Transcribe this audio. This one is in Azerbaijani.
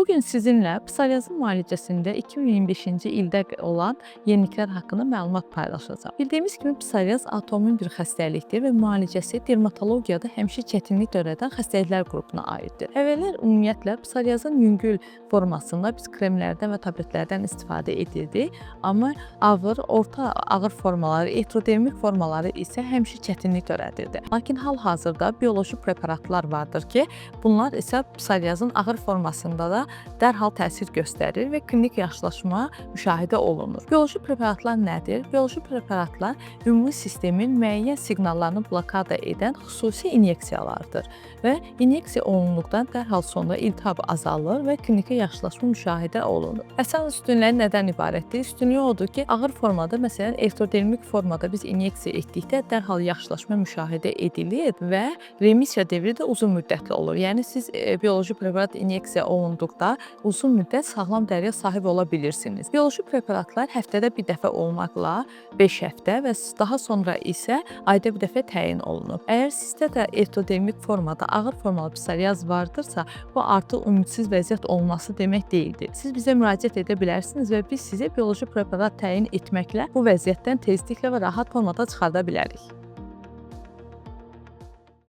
Bugün sizinlə psoriazın müalicəsində 2025-ci ildə olan yeniliklər haqqında məlumat paylaşacağam. Bildiyimiz kimi psoriaz autoimmun bir xəstəlikdir və müalicəsi dermatologiyada həmişə çətinlik törədən xəstəliklər qrupuna aiddir. Əvvəllər ümumiyyətlə psoriazın yüngül formasında biz kremlərdən və tabletlərdən istifadə edirdik, amma ağır, orta ağır formaları, eritrodermik formaları isə həmişə çətinlik törədirdi. Lakin hal-hazırda bioloji preparatlar vardır ki, bunlar isə psoriazın ağır formasında da dərhal təsir göstərir və klinik yaxşılaşma müşahidə olunur. Bioloji preparatlar nədir? Bioloji preparatlar immun sistemin müəyyən siqnallarını blokada edən xüsusi inyeksiyalardır və inyeksiya olunduqdan dərhal sonra iltihab azalır və kliniki yaxşılaşma müşahidə olunur. Əsas üstünlüyü nədən ibarətdir? Üstünlüyü odur ki, ağır formada, məsələn, eritrodermik formada biz inyeksiya etdikdə dərhal yaxşılaşma müşahidə edilir və remissiya devri də uzun müddətli olur. Yəni siz bioloji preparat inyeksiya olunduqda uzun müddət sağlam dəriyə sahib ola bilirsiniz. Bioloji preparatlar həftədə bir dəfə olmaqla 5 həftə və daha sonra isə ayda bir dəfə təyin olunur. Əgər sizdə də eritrodermik formada ağır formalı psoriaz vardırsa, bu artıq ümidsiz vəziyyət olması demək deyildir. Siz bizə müraciət edə bilərsiniz və biz sizə bioloji preparat təyin etməklə bu vəziyyətdən tezliklə və rahat formada çıxarda bilərik.